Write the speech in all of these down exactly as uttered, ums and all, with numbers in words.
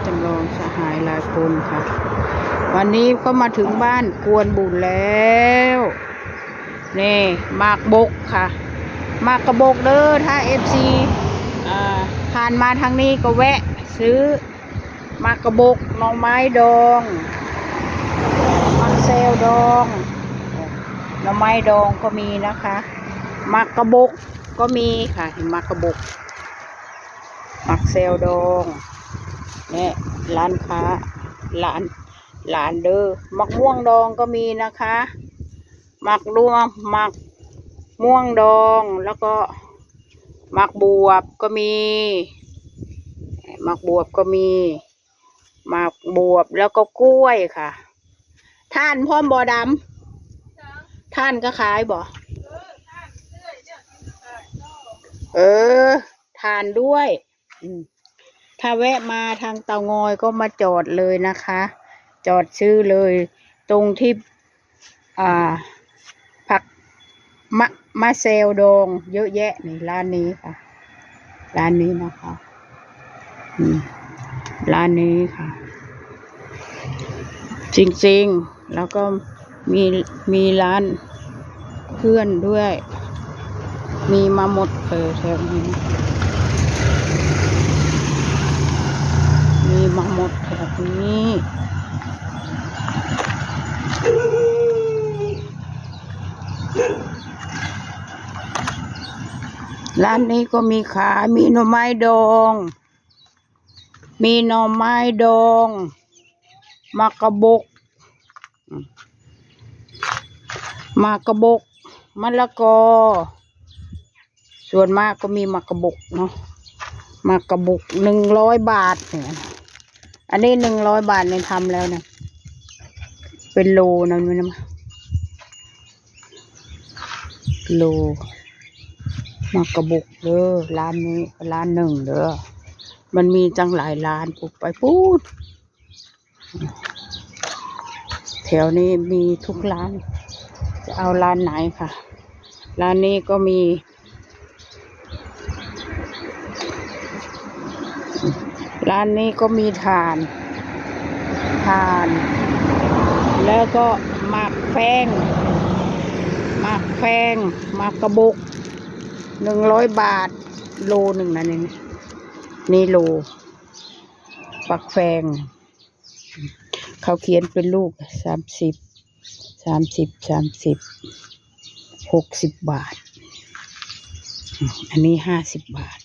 จำลองสหายหลายคนค่ะ วันนี้ก็มาถึงบ้านกวนบุญแล้ว นี่หมากบกค่ะ หมากกระบกเด้อ ถ้าเอฟซีอ่าผ่านมาทางนี้ก็แวะซื้อหมากกระบก หน่อไม้ดอง หมากแซวดอง หน่อไม้ดองก็มีนะคะ หมากกระบกก็มีค่ะ หมากกระบก หมากแซวดอง เนี่ย ร้านค้า ร้าน ร้านเด้อ หมากม่วงดองก็มีนะคะ หมากรวม หมากม่วงดอง แล้วก็หมากบวบก็มี หมากบวบก็มี หมากบวบ แล้วก็กล้วยค่ะ ถ่านพร้อมบ่ดำ ถ่านก็ขายบ่ เออ ถ่านด้วย อืม ถ้าแวะมาทางเตางอยก็มาจอดเลยนะคะ จอดซื้อเลย ตรงที่ อ่า ผัก มะ มะแซวดอง เยอะแยะนี่ ร้านนี้ค่ะ ร้านนี้นะคะ อืม ร้านนี้ค่ะ จริงๆ แล้วก็มี มีร้านเพื่อนด้วย มีมาหมดเลยแถวนี้ มีมาหมดแถวนี้ ร้านนี้ก็มีขาย มีหน่อไม้ดอง มีหน่อไม้ดอง หมากกระบก อืม หมากกระบก มะละกอ ส่วนมากก็มีหมากกระบกเนาะ หมากกระบก หนึ่งร้อยบาทเนี่ย อันนี้ หนึ่งร้อยบาทเนี่ยทำแล้วเนี่ย เป็นโลนะ มันนะ โล หมากกระบกเด้อ ร้านนี้ ร้านหนึ่งเด้อ มันมีจังหลายร้าน ปุ๊บไปปุ๊บ แถวนี้มีทุกร้าน จะเอาร้านไหนค่ะ ร้านนี้ก็มี ร้านนี้ก็มีถ่าน ถ่าน แล้วก็หมากแฟง หมากแฟง หมากกระบก หนึ่งร้อยบาท โลหนึ่งนะนี่ นี่โล หมากแฟง เขาเขียนเป็นลูก สามสิบ สามสิบ สามสิบ หกสิบบาท อันนี้ ห้าสิบบาท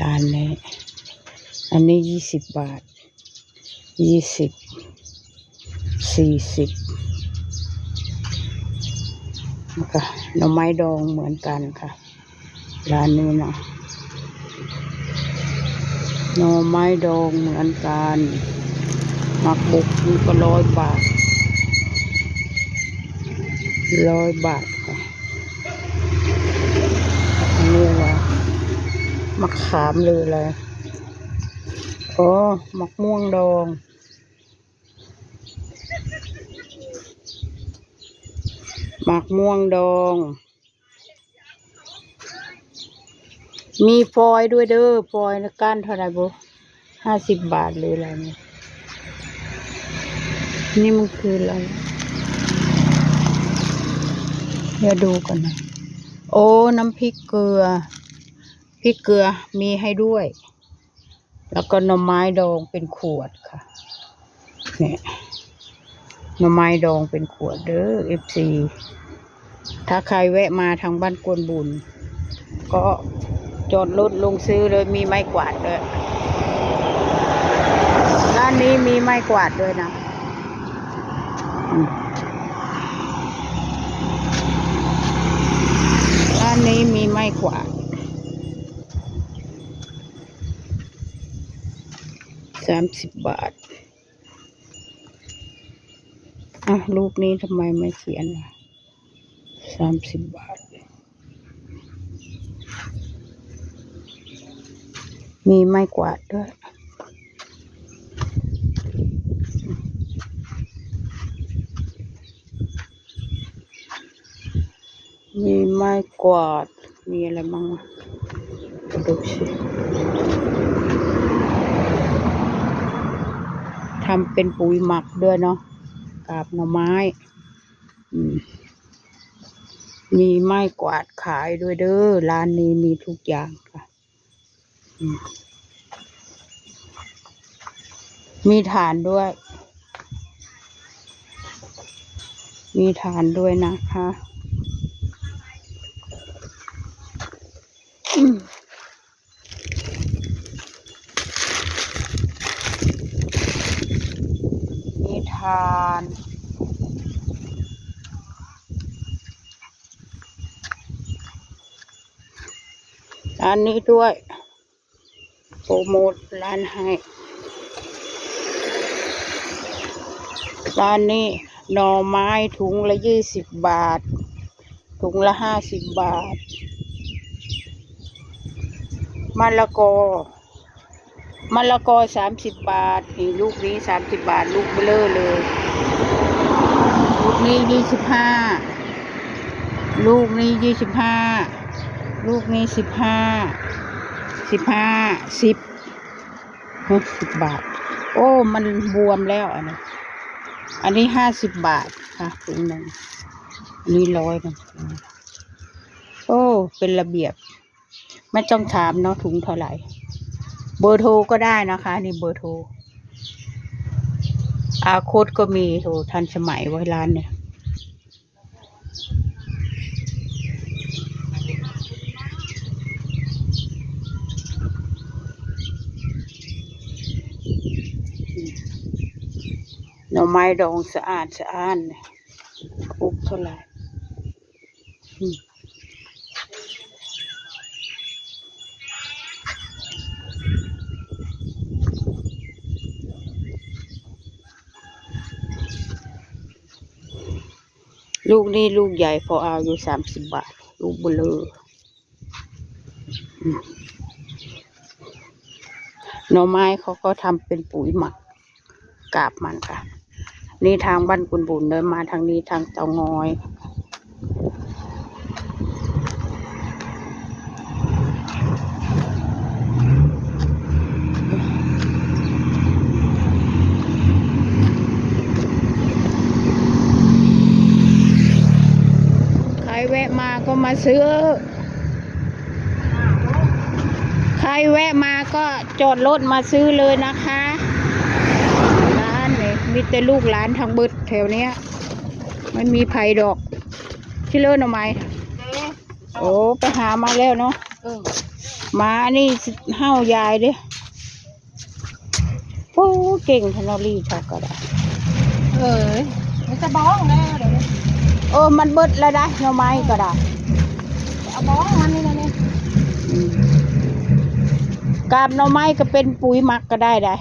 ร้านนี้ อันนี้ ยี่สิบบาท ยี่สิบ สี่สิบ แล้วก็หน่อไม้ดองเหมือนกันค่ะ ร้านนี้นะ หน่อไม้ดองเหมือนกัน หมากบกนี่ก็ ร้อยบาท ร้อยบาทค่ะ อันนี้ว่า มะขามหรืออะไร อ๋อ หมากม่วงดอง หมากม่วงดอง มีฟอยล์ด้วยเด้อ ฟอยล์ก้านเท่าไหร่บุ ห้าสิบบาทหรืออะไรเนี่ย นี่มันคืออะไร เดี๋ยวดูก่อนนะ โอ้ น้ำพริกเกลือ พริกเกลือมีให้ด้วย แล้วก็หน่อไม้ดองเป็นขวดค่ะ เนี่ย หน่อไม้ดองเป็นขวดเด้อ เอฟซี ถ้าใครแวะมาทางบ้านกวนบุญ ก็จอดรถลงซื้อเลย มีไม้กวาดด้วย ร้านนี้มีไม้กวาดด้วยนะ อืม ร้านนี้มีไม้กวาด สามสิบบาท อ่ะ ลูกนี้ทำไมไม่เขียนล่ะ สามสิบบาท มีไม้กวาดด้วย มีไม้กวาด มีอะไรบ้างวะ ดูสิ ทำเป็นปุ๋ยหมักด้วยเนาะ กาบหน่อไม้ อืม มีไม้กวาดขายด้วยเด้อ ร้านนี้มีทุกอย่างค่ะ อืม มีถ่านด้วย มีถ่านด้วยนะคะ อืม มีถ่าน อันนี้ด้วย โปรโมทร้านให้ ร้านนี้หน่อไม้ถุงละยี่สิบบาท ถุงละห้าสิบบาท มะละกอ มะละกอสามสิบบาท นี่ลูกนี้สามสิบบาท ลูกเบลอเลย ลูกนี้ยี่สิบห้า ลูกนี้ยี่สิบห้า ลูกนี้สิบห้า สิบห้า สิบ หกสิบบาท โอ้ มันบวมแล้วอันนี้ อันนี้ห้าสิบบาทค่ะ ถุงหนึ่ง อันนี้ร้อยหนึ่ง โอ้ เป็นระเบียบ ไม่ต้องถามเนาะ ถุงเท่าไหร่ เบอร์โทรก็ได้นะคะ นี่เบอร์โทร อาโค้ดก็มี โห ทันสมัยไว้ยร้านเนี่ย หน่อไม้ดองสะอาดสะอ้านเนี่ย ปลูกเท่าไหร่ อืม ลูกนี้ลูกใหญ่พอเอาอยู่ สามสิบบาท ลูกเบลอ อืม หน่อไม้เขาก็ทำเป็นปุ๋ยหมัก กาบมันค่ะ นี่ทางบ้านกุนบุญเดินมาทางนี้ ทางเตางอย ใครแวะมาก็มาซื้อ ใครแวะมาก็จอดรถมาซื้อเลยนะคะ ร้านนี่มีแต่ลูกหลานทั้งเบิดแถวเนี้ย ไม่มีไผดอก ที่เลิศหน่อไม้ เด้ โอ้ ไปหามาแล้วเนาะ เออ มานี่เฮายายเด้ โอ้ เก่งแท้เนาะ ลีเขาก็ได้ เอ้ย มันจะบ้องแล้วเดี๋ยวนี้ เออ มันเบิดแล้วได้ หน่อไม้ก็ได้ เอาบ้องมันนี่นะนี่ อืม กาบหน่อไม้ก็เป็นปุ๋ยหมักก็ได้ได้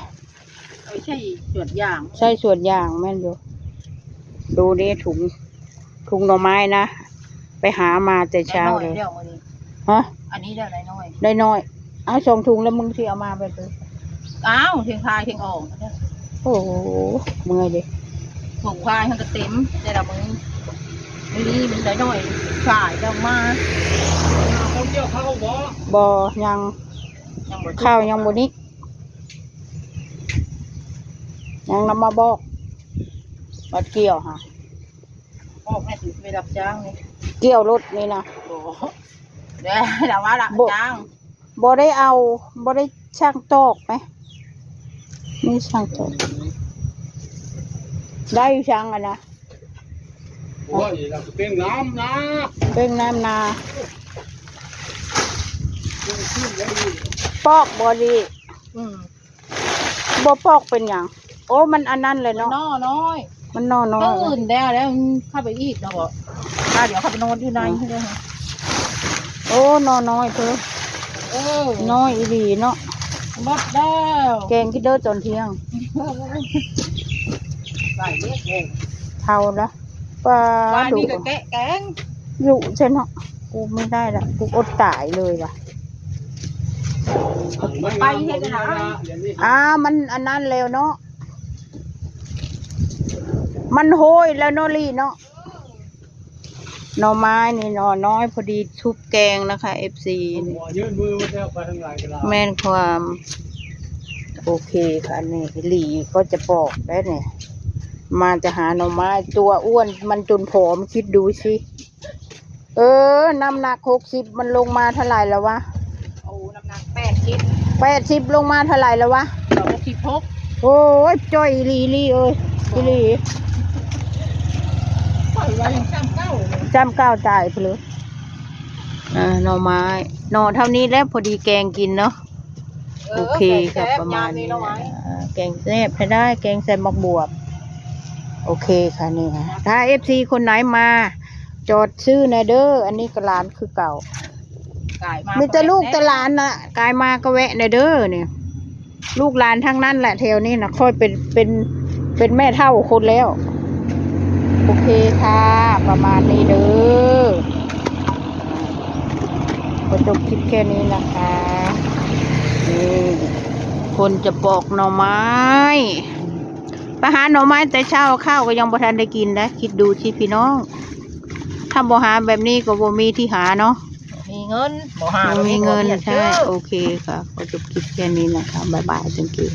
เอาใส่สวนยาง ใส่สวนยาง แม่นอยู่ ดูนี่ถุง ถุงหน่อไม้นะ ไปหามาแต่เช้าเลย ได้น้อยเดียวมื้อนี้ ฮะ อันนี้ได้น้อย ได้น้อย เอาสองถุงแล้วมึงสิเอามาไปเลย อ้าว เทียงพายเทียงออก โอ้โห เมื่อยดิ ถุงพายมันก็เต็ม แต่ละมื้อ มื้อนี้มันได้น้อย ขายออกมา เขาเกี่ยวข้าวบ่ บ่ ยัง ยังบ่ ข้าวยังบ่นิก ยังนำมาบอก บัดเกี่ยวค่ะ บอกให้ไปรับจ้างนี่ เกี่ยวรถนี่นะ บ่ เด้อ แต่ว่ารับ บ่ จ้าง บ่ได้เอา บ่ได้ช่างตอกไหม นี่ช่างตอก ได้อยู่ช่างอะนะ โอ้ย เราจะเป็นน้ำนะ เป็นน้ำนา เป็นขึ้นแล้วนี่ ปอกบ่ดี อืม บ่ปอกเป็นหยัง โอ้ มันอันนั้นเลยเนาะ หน่อน้อย มันหน่อน้อย ตัวอื่นได้แล้ว มันเข้าไปอีกเนาะบ่ อ่ะ เดี๋ยวเข้าไปนอนอยู่ใน อ่ะ เด้อ โอ้ หน่อน้อยเพิ่น เออ น้อยอีหลีเนาะ หมดแล้ว แกงกินเด้อตอนเที่ยง ใส่เลือดแดง เท่าละ ปลา ปลา ดุ นี่ก็แกะแกง ดุใช่เนาะ กูไม่ได้ละ กูอดตายเลยว่ะ ไปเฮ็ดอะไร อ่า มันอันนั้นแล้วเนาะ มันโหยแล้วเนาะลีเนาะ หน่อไม้นี่หน่อน้อยพอดีชุบแกงนะคะ เอฟซี นี่ ยื่นมือมาแล้วไปทางไหนก็ได้ แม่นความ โอเคค่ะ นี่หลีก็จะปอกแล้วเนี่ย มาจะหาหน่อไม้ ตัวอ้วนมันจนผอม คิดดูสิ เออ น้ำหนักหกสิบ มันลงมาเท่าไหร่แล้ววะ โอ้ น้ำหนักแปดสิบ แปดสิบ ลงมาเท่าไหร่แล้ววะ หกสิบหก โอ้ย จ้อยอีหลีอีหลีเอ้ย อีหลี ปล่อยไว้ยังจำเก้าเลย จำเก้าตายไปเลย อ่า หน่อไม้ หน่อเท่านี้แล้วพอดีแกงกินเนาะ โอเคค่ะ ประมาณนี้ ยยำหน่อไม้ อ่า แกงแซ่บใช้ได้ แกงใส่หมกบวบ โอเคค่ะ นี่ค่ะ ถ้าเอฟซีคนไหนมา จอดซื้อแน่เด้อ อันนี้ก็ร้านคือเก่า กายมา มีแต่ลูกแต่หลานน่ะ กายมาก็แวะแน่เด้อเนี่ย ลูกหลานทั้งนั้นแหละแถวนี้นะ ค่อยเป็น เป็น เป็นแม่เฒ่าคนแล้ว โอเคค่ะ ประมาณนี้เด้อ ก็จบคลิปแค่นี้นะคะ นี่ คนจะปอกหน่อไม้ ไปหาหน่อไม้แต่เช้า ข้าวก็ยังบ่ทันได้กินนะ คิดดูสิพี่น้อง ถ้าบ่หาแบบนี้ก็บ่มีที่หาเนาะ มีเงินบ่หา บ่มีเงิน บ่มีเงิน ใช่ โอเคค่ะ ก็จบคลิปแค่นี้นะคะ บ๊ายบาย thank you